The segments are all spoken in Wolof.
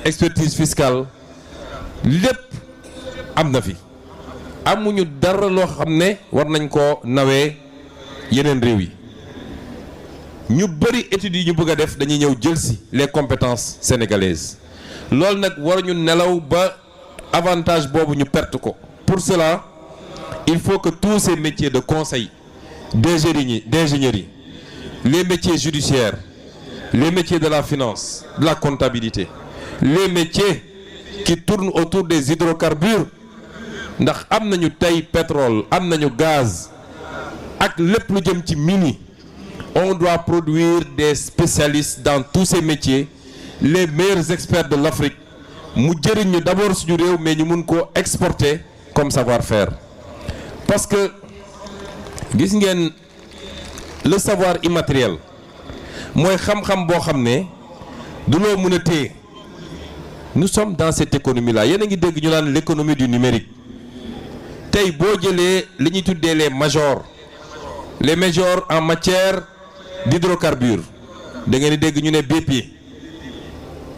expertise fiscale lépp am na fi amuñu dara loo xam ne war nañ koo nawee yeneen réew yi ñu bëri études yi ñu bëgg a def dañuy ñëw jël si les compétences sénégalaises loolu nag waruñu nelaw ba avantage boobu ñu perte ko. Pour cela il faut que tous ces métiers de conseil, d'ingénierie, les métiers judiciaires, les métiers de la finance, de la comptabilité, les métiers qui tournent autour des hydrocarbures, ndax am nañu tey pétrole am nañu gaz ak lépp lu jëm ci mine, on doit produire des spécialistes dans tous ces métiers, les meilleurs experts de l'Afrique mu jëriñ ñu d'abord suñu réew mais ñu mun koo exporter comme savoir-faire. Parce que gis ngeen le savoir immatériel mooy xam-xam boo xam ne du loo mën a téye. Nous sommes dans cette économie là yéen a ngi dégg ñu naan l'économie du numérique tey boo jëlee li ñuy tuddee les majors en matière d'hydrocarbures da ngeen di dégg ñu ne BP,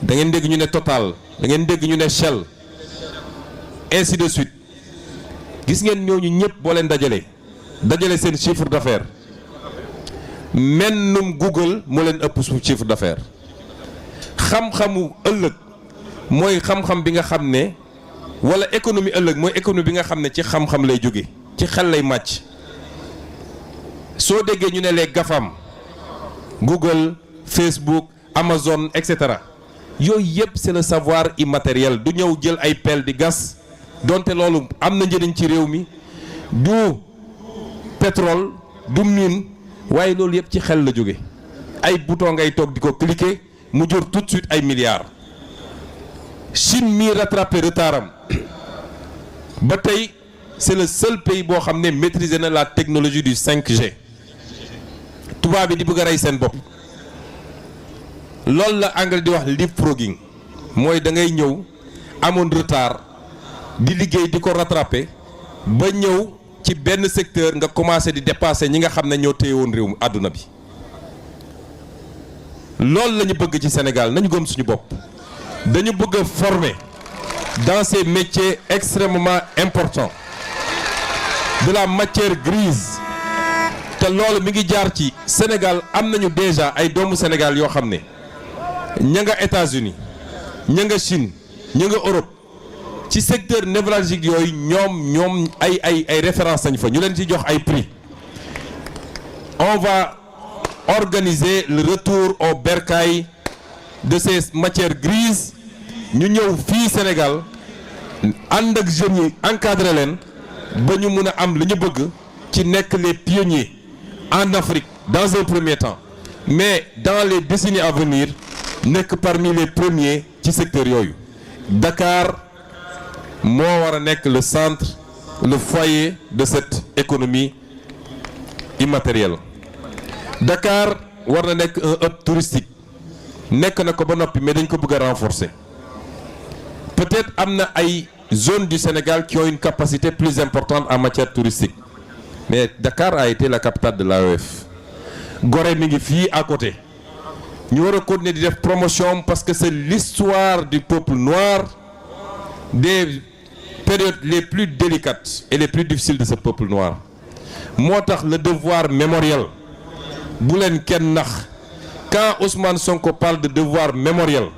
da ngeen dégg ñu ne Total, da ngeen dégg ñu ne Shell, ainsi de suite. Gis ngeen ñooñu ñëpp boo leen dajale seen chiffre d'affaires mennum Google moo leen ëpp su chiffre d'affaires. xam-xamu ëllëg mooy xam-xam bi nga xam ne wala économie ëllëg mooy économie bi nga xam ne ci xam-xam lay jóge ci xel lay màcc. soo déggee ñu ne les GAFAM Google, Facebook, Amazon, etc. yooyu yëpp c'est le savoir immatériel du ñëw jël ay pelle di gas donte loolu am na njëriñ ci réew mi du pétrole du mine waaye loolu yëpp ci xel la jóge ay bouton ngay toog di ko cliquer mu jur tout de suite ay milliards. Chine mi rattrapé retardam ba tey c'est le seul pays boo xam ne maîtriser na la technologie du 5G tubaab bi di bëgg a rey seen bopp. loolu la anglais di wax leapfrogging mooy da ngay ñëw amoon retard di liggéey di ko rattraper ba ñëw ci benn secteur nga commencé di dépasser ñi nga xam ne ñoo téye woon réew mi àdduna bi. loolu la ñu bëgg ci Sénégal nañu gëm suñu bopp dañu bëgg a former dans ces métiers extrêmement importants de la matière grise te loolu mi ngi jaar ci Sénégal am nañu déjà ay doomu Sénégal yoo xam ne ña nga États-Unis ña nga Chine ña nga Europe ci secteur névralgique yooyu ñoom ay références lañ fa ñu leen ci jox ay prix. On va organiser le retour au bercail de ces matières grises ñu ñëw fii Sénégal ànd ak jeunes yi encadré leen ba ñu mun a am li ñu bëgg ci nekk les pionniers en Afrique dans un premier temps mais dans les décennies à venir nekk parmi les premiers ci secteur yooyu. Dakar moo war a nekk le centre le foyer de cette économie immatérielle. Dakar war na nekk un hub touristique nekk na ko ba noppi mais dañ ko bëgg a renforcer. Peut-être am na ay zones du Sénégal qui ont une capacité plus importante en matière touristique mais Dakar a été la capitale de l'AOF. Gorée mi ngi fii à côté ñu war a continuer di def promotion parce que c'est l'histoire du peuple noir, des périodes les plus délicates et les plus difficiles de ce peuple noir. moo tax le devoir mémoriel bu leen kenn nax quand Ousmane Sonko parle de devoir mémoriel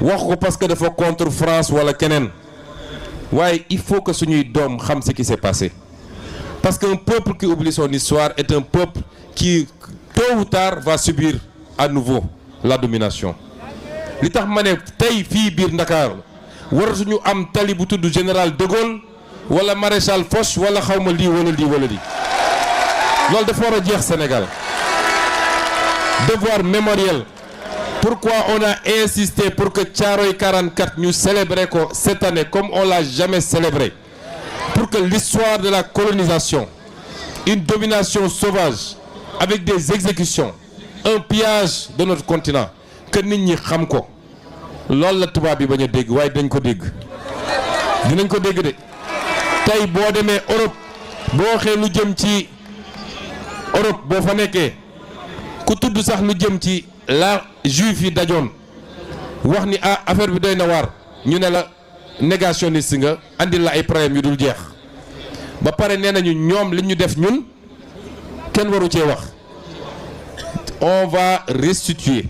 wax ko parce que dafa contre France wala keneen waaye il faut que suñuy doom xam ce qui s'est passé parce qu'un peuple qui oublie son histoire est un peuple qui tôt ou tard va subir à nouveau la domination. li tax ma ne tey fii biir Ndakaar waratuñu am tali bu tudd général de Gaulle wala maréchal Foch wala xawma lii wala lii wala lii loolu dafa war a jeex Sénégal. Devoir mémoriel. Pourquoi on a insisté pour que Thiaroye 44 ñu célébrer ko cette année comme on l'a jamais célébré pour que l'histoire de la colonisation, une domination sauvage avec des exécutions, un pillage de notre continent que nit ñi xam ko loolu la tubaab bi bañ a dégg waaye dañ ko dégg dinañ ko dégg de tey boo demee Europe boo waxee lu jëm ci Europe boo fa nekkee ku tudd sax lu jëm ci la juif yi dajoon wax ni ah affaire bi doy na waar ñu ne la négationniste nga andil la ay problème yu dul jeex ba pare nee nañu ñoom li ñu def ñun kenn waru cee wax. On va restituer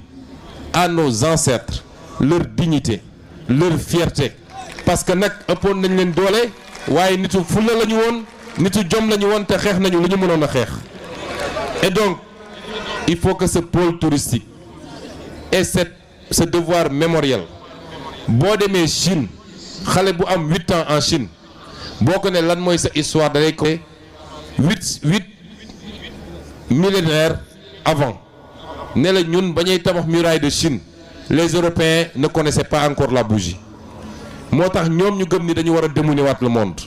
à nos ancêtres leur dignité leur fierté parce que nag ëppoon nañ leen doole waaye nitu fulla la ñu woon nitu jom la ñu woon te xeex nañu lu ñu mënoon a xeex. Et donc il faut que ce pôle touristique et ce devoir mémoriel boo demee Chine xale bu am 8 ans en Chine boo ko ne lan mooy sa histoire da lay ko 8 millénaires avant ne la ñun ba ñuy tabax muraille de Chine les Européens ne connaissaient pas encore la bougie moo tax ñoom ñu gëm ni dañu war a démouliner waat le monde.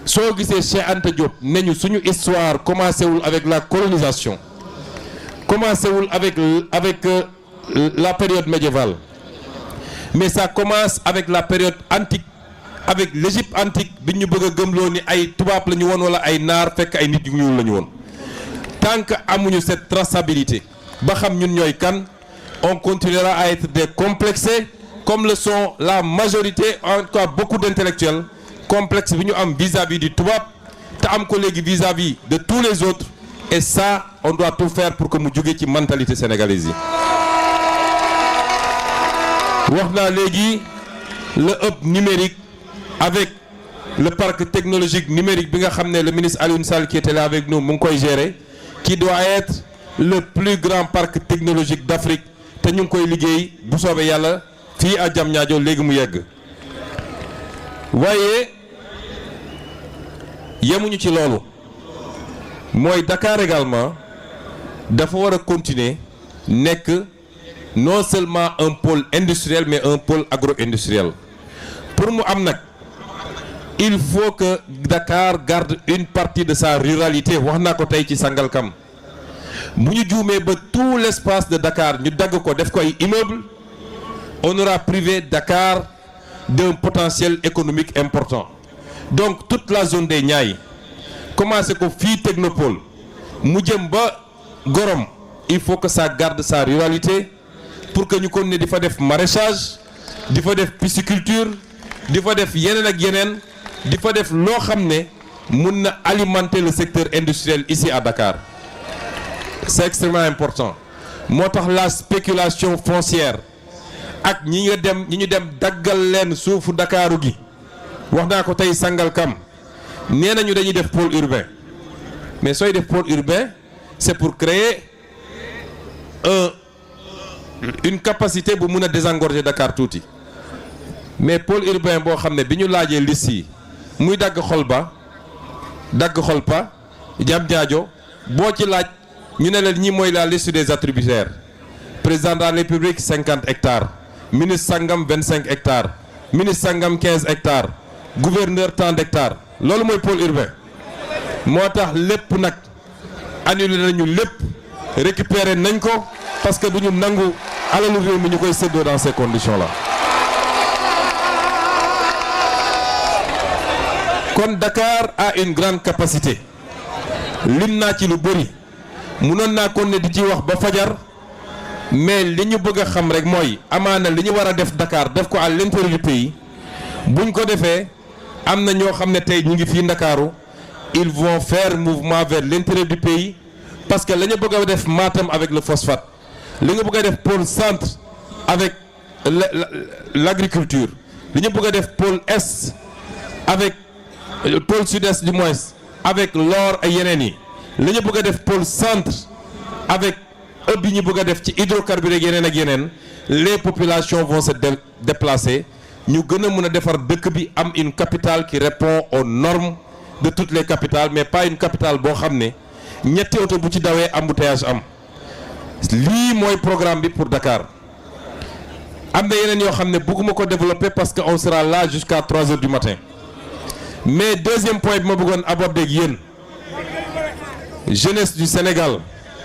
soo gisee Cheikh Anta Diop ne ñu suñu histoire commencé wul avec la colonisation commencé wul avec la période médiévale mais ça commence avec la période antique avec l'Égypte antique bi ñu bëgg a gëmloo ni ay tubaab la ñu woon wala ay naar fekk ay nit yu ñuul la ñu woon. Tant que amuñu cette traçabilité ba xam ñun ñooy kan on continuera à être des complexés comme le sont la majorité en tout cas beaucoup d'intellectuels complexe bi ñu am vis-à-vis du tubaab te am ko léegi vis-à-vis de tous les autres et ça on doit tout faire pour que mu jóge ci mentalité sénégalaise yi. wax naa léegi le hub numérique avec le parc technologique numérique bi nga xam ne le ministre Alioune Sall qui était là avec nous mu ngi koy gérer qui doit être le plus grand parc technologique d'Afrique te ñu ngi koy liggéey bu soobee yàlla fii à Diamniadio léegi mu yegg. waaye yemuñu ci loolu mooy Dakar également dafa war a continuer nekk non seulement un pôle industriel mais un pôle agro-industriel. Pour mu am nag il faut que Dakar garde une partie de sa ruralité wax naa ko tey ci Sangalkam bu ñu juumee ba tout l'espace de Dakar ñu dagg ko def ko ay immeubles on aura privé Dakar d'un potentiel économique important. Donc toute la zone des Niayes commencé ko fii Technopole mu jëm ba Gorom il faut que ça garde sa ruralité pour que ñu continuer di fa def maraîchage di fa def pisciculture di fa def yeneen ak yeneen di fa def loo xam ne mun na alimenter le secteur industriel ici à Dakar. C'est extrêmement important moo tax la spéculation foncière ak ñi ñu dem daggal leen suufu Dakaru gi wax naa ko tey Sangalkam nee nañu dañuy def pôle urbain mais sooy def pôle urbain c'est pour créer une capacité bu mun a désengorger Dakar tuuti mais pôle urbain boo xam ne bi ñu laajee liste yi muy dagg Xolpa Diamniadio boo ci laaj ñu ne la ñi mooy la liste des attributaires président de la République 50 hectares ministre sangam 25 hectares ministre sangam 15 hectares gouverneur tant d'hectares loolu mooy pôle urbain. moo tax lépp nag annulé nañu lépp récupéré nañ ko parce que du ñu nangu alalu réew mi ñu koy séddoo dans ces conditions là. kon Dakar a une grande capacité lim naa ci lu bëri munoon naa kon ne di ci wax ba fajar mais li ñu bëgg a xam rek mooy amaana li ñu war a def Dakar def ko à l'intérieur du pays buñ ko defee am na ñoo xam ne tey ñu ngi fii Ndakaaru ils vont faire mouvement vers l'intérieur du pays parce que la ñu bëgg a def Matam avec le phosphate li nga bëgg a def pôle centre avec l'agriculture li ñu bëgg a def pôle est avec pôle sud-est du moins avec l'or ay yeneen yi li ñu bëgg a def pôle centre avec ëpp yi ñu bëgg a def ci hydrocarbures ak yeneen ak yeneen les populations vont se déplacer ñu gën a mën a defar dëkk bi am une capitale qui répond aux normes de toutes les capitales mais pas une capitale boo xam ne ñetti oto bu ci dawee embouteillage am lii mooy programme bi pour Dakar. am na yeneen yoo xam ne bëgguma ko développer parce que on sera là jusqu'à 3 heures du matin mais deuxième point bi ma bëggoon aborder ak yéen jeunesse du Sénégal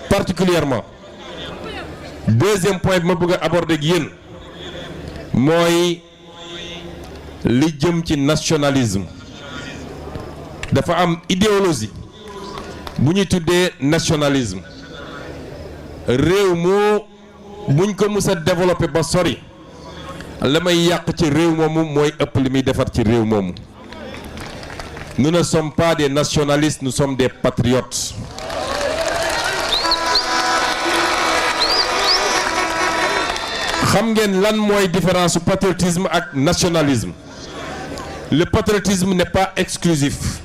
particulièrement deuxième point bi ma bëgg a aborder ak yéen mooy li jëm ci nationalisme. dafa am idéologie bu ñuy tuddee nationalisme réew moo buñ ko mës a développer ba sori la may yàq ci réew moomu mooy ëpp li muy defar ci réew moomu. Nous ne sommes pas des nationalistes, nous sommes des patriotes. Xam ngeen lan mooy différence patriotisme ak nationalisme. Le patriotisme n'est pas exclusif.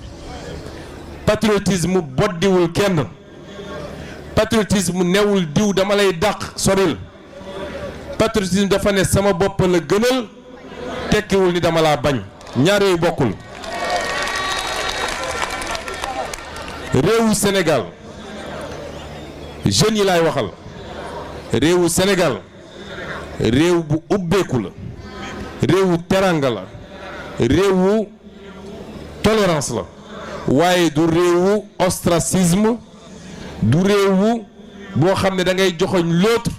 Patriotisme boddiwul kenn. Patriotisme newul diw dama lay dàq soril. Patriotisme dafa ne sama bopp la gënal tekkiwul ni dama laa bañ. Ñaar yooyu bokkul. réewu Sénégal jeunes yi laay waxal réewu Sénégal réew bu ubbeeku la réewu teranga la réewu tolérance la waaye du réewu ostracisme du réewu boo xam ne da ngay joxoñ l'autre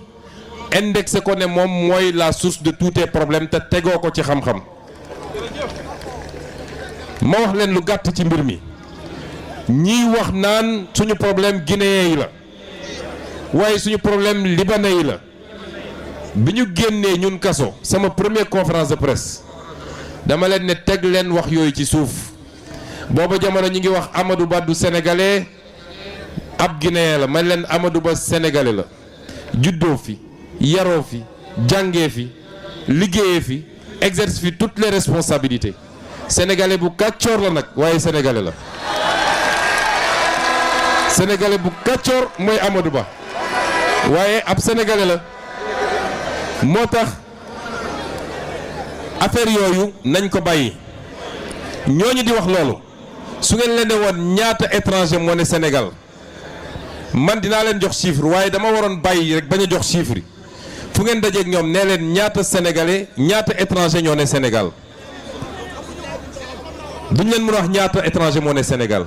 indexé ko ne moom mooy la source de tous tes problèmes te tegoo ko ci xam-xam. ma wax leen lu gàtt ci mbir mi. ñiy wax naan suñu problème guinéen yi la waaye suñu problème libanais yi la bi ñu génnee ñun kaso sama première conférence de presse dama leen ne teg leen wax yooyu ci suuf booba jamono ñi ngi wax Amadou Ba du sénégalais ab guinéen la man leen Amadou Ba sénégalais la juddoo fi yaroo fi jàngee fi liggéeyee fi exerce fi toutes les responsabilités sénégalais bu kàccoor la nag waaye sénégalais la. Sénégalais bu kàccoor mooy Amadou Ba waaye ab sénégalais la moo tax affaire yooyu nañ ko bàyyi ñooñu di wax loolu su ngeen leen ne woon ñaata étranger moo ne Sénégal man dinaa leen jox chiffre waaye dama waroon bàyyi rek bañ a jox chiffre fu ngeen dajeeg ñoom nee leen ñaata sénégalais ñaata étranger ñoo ne Sénégal duñ leen mën a wax ñaata étranger moo ne Sénégal.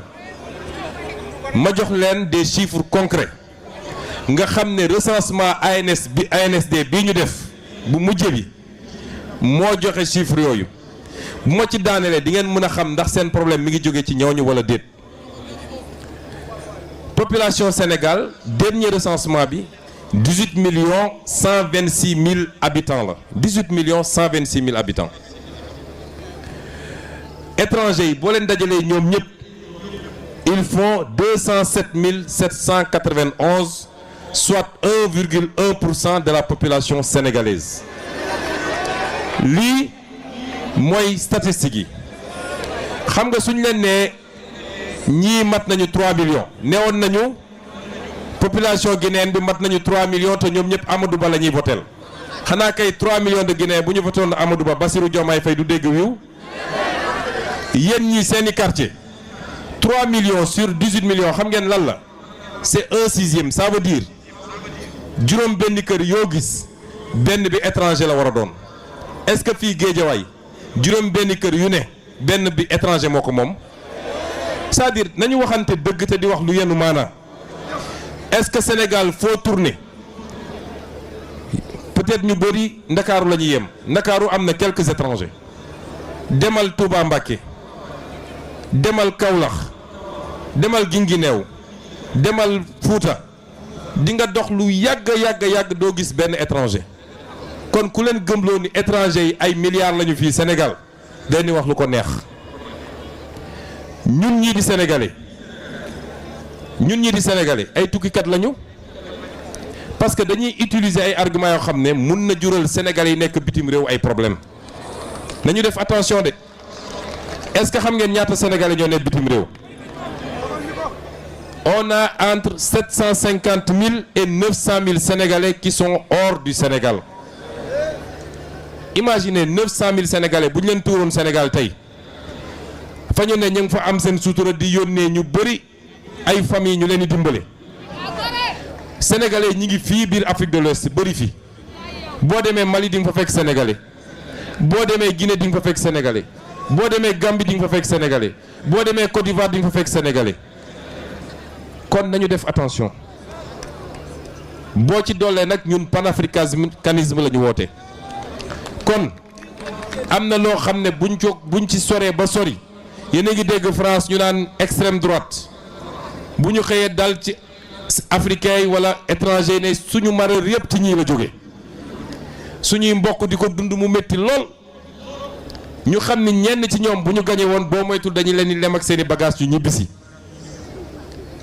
ma jox leen des chiffres concrets nga xam ne recensement ANSD bii ñu def bu mujj bi moo joxe chiffres yooyu bu ma ci daanelee di ngeen mën a xam ndax seen problème mi ngi jóge ci ñooñu wala déet. population Sénégal dernier recensement bi 18 millions 126 mille habitants la 18 millions 126 mille habitants. étrangers yi boo leen dajalee ñoom ñëpp. Ils font 207 791, soit 1,1% de la population sénégalaise. lii mooy statistique yi xam nga suñ leen nee ñii mat nañu 3 millions neewoon nañu population guinéenne bi mat nañu 3 millions te ñoom ñëpp Amadou Ba la ñuy votel xanaa kay 3 millions de Guinéens bu ñu votoon Amadou Ba Bassirou Diomaye Faye du dégg wiw yéen ñii seeni quartier 3 millions sur 18 millions xam ngeen lan la c'est 1/6, ça veut dire juróom benn kër yoo gis benn bi étranger la war a doon est-ce que fii Géejawaay juróom benn kër yu ne benn bi étranger moo ko moom c'est-à-dire nañu waxante dëgg te di wax lu yenu maanaa est-ce que Sénégal foo tourner peut-être ñu bëri Ndakaaru la ñuy yem Ndakaaru am na quelques étrangers demal Touba Mbacké demal Kaolack demal Guinguinéo demal Fouta di nga dox lu yàgg doo gis benn étranger kon ku leen gëmloo ni étranger yi ay milliards lañu fii Sénégal day ni wax lu ko neex ñun ñii di sénégalais ay tukkikat lañu parce que dañuy utiliser ay arguments yoo xam ne mun na jural sénégalais yi nekk bitim réew ay problème nañu def attention de est-ce que xam ngeen ñaata sénégalais ñoo nekk bitim réew on a entre 750 000 et 900 000 sénégalais qui sont hors du Sénégal. Imaginez 900 000 sénégalais bu ñu leen tuuroon Sénégal tey fa ñu ne ñu ngi fa am seen sutura di yónnee ñu bëri ay famille ñu leen di dimbale sénégalais ñi ngi fii biir Afrique de l'Ouest bëri fi boo demee Mali di nga fa fekk sénégalais boo demee Guinée di nga fa fekk sénégalais boo demee Gambie di nga fa fekk sénégalais boo demee Côte d'Ivoire di nga fa fekk sénégalais kon nañu def attention boo ci doolee nag ñun panafricanisme la ñu woote kon am na loo xam ne buñ ci soree ba sori yéen a ngi dégg France ñu naan extrême droite bu ñu xëyee dal ci africain yi wala étranger ne suñu malheur yëpp ci ñii la jóge suñuy mbokk di ko dund mu métti lool ñu xam ni ñenn ci ñoom bu ñu gañe woon boo moytul dañu leen di lem ak seeni bagage yu ñibbisi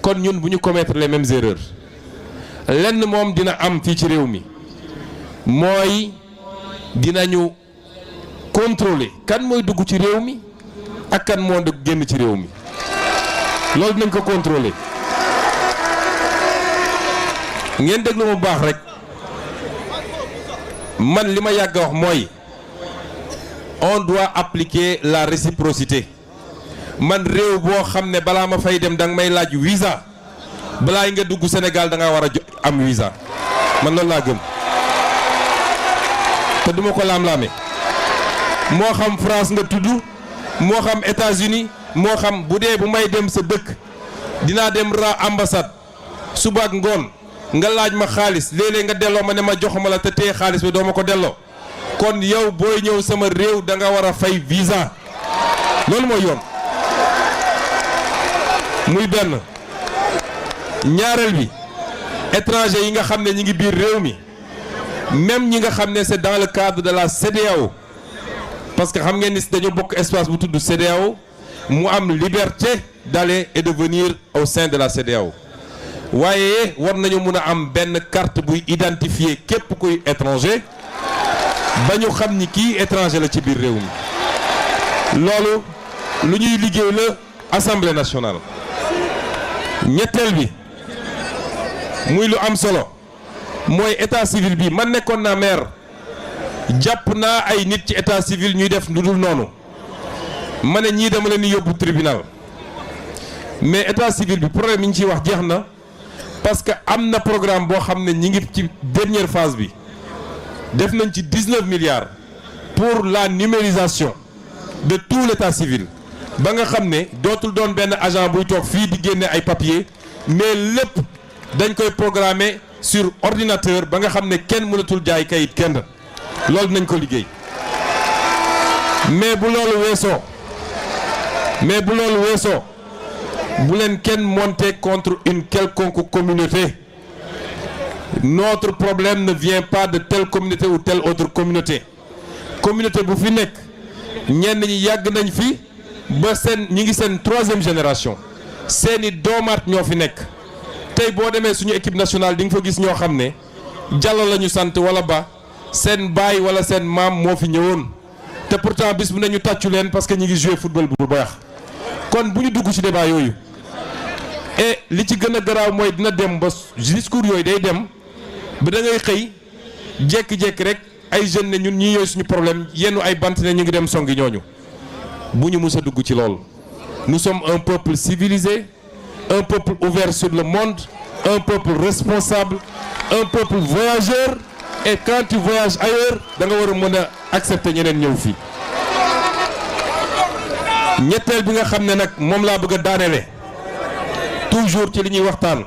kon ñun bu ñu commettre les mêmes erreurs lenn moom dina am fii ci réew mi mooy dinañu contrôler kan mooy dugg ci réew mi ak kan moo génn ci réew mi loolu dinañ ko contrôler ngeen déglu mu baax rek man li ma yàgg a wax mooy on doit appliquer la réciprocité man réew boo xam ne balaa ma fay dem danga may laaj visa balaa nga dugg Sénégal da nga war a am visa man loolu laa gëm te duma ko laam-laame moo xam France nga tudd moo xam États-Unis moo xam bu dee bu may dem sa dëkk dinaa dem ra ambassade suba ak ngoon nga laaj ma xaalis léeg-léeg nga delloo ma ne ma joxuma la te téye xaalis bi doo ma ko delloo kon yow booy ñëw sama réew da nga war a fay visa loolu mooy yoon muy benn ñaareel bi étranger yi nga xam ne ñi ngi biir réew mi même ñi nga xam ne c'est dans le cadre de la CEDEAO parce que xam ngeen ni dañoo bokk espace bu tudd CEDEAO mu am liberté d'aller et de venir au sein de la CEDEAO waaye war nañu mun a am benn carte buy identifier képp kuy étranger ba ñu xam ni kii étranger la ci biir réew mi loolu lu ñuy liggéey la Assemblée nationale ñetteel bi muy lu am solo mooy état civil bi man nekkoon naa maire jàpp naa ay nit ci état civil ñuy def lu dul noonu ma ne ñii dama leen di yóbbu tribunal mais état civil bi problème yi ñu ciy wax jeex na parce que am na programme boo xam ne ñi ngi ci dernière phase bi def nañ ci 19 milliards pour la numérisation de tout l'état civil ba nga xam ne dootul doon benn agent buy toog fii di génne ay papiers mais lépp dañ koy programmer sur ordinateur ba nga xam ne kenn mënatul jaay kayit kenn loolu nañ ko liggéey mais bu loolu weesoo bu leen kenn monter contre une quelconque communauté notre problème ne vient pas de telle communauté ou telle autre communauté bu fi nekk ñenn ñi yàgg nañ fi ba ñi ngi seen 3e génération seeni doomaat ñoo fi nekk tey boo demee suñu équipe nationale di nga fa gis ñoo xam ne Diallo la ñu sant wala Ba seen baay wala seen maam moo fi ñëwoon te pourtant bis bu ne ñu tàccu leen parce que ñi ngi jouer football bu baax kon bu ñu dugg ci débat yooyu et li ci gën a garaaw mooy dina dem ba discours yooyu day dem ba da ngay xëy jékki-jékki rek ay jeunes ne ñun ñii yooyu suñu problème yenn ay bant ne ñu ngi dem songi ñooñu bu ñu mus a dugg ci loolu nous sommes un peuple civilisé un peuple ouvert sur le monde un peuple responsable un peuple voyageur et quand tu voyages ailleurs da nga war a mën a accepter ñeneen ñëw fii ñetteel bi nga xam ne nag moom laa bëgg a daanele toujours ci li ñuy waxtaan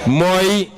mooy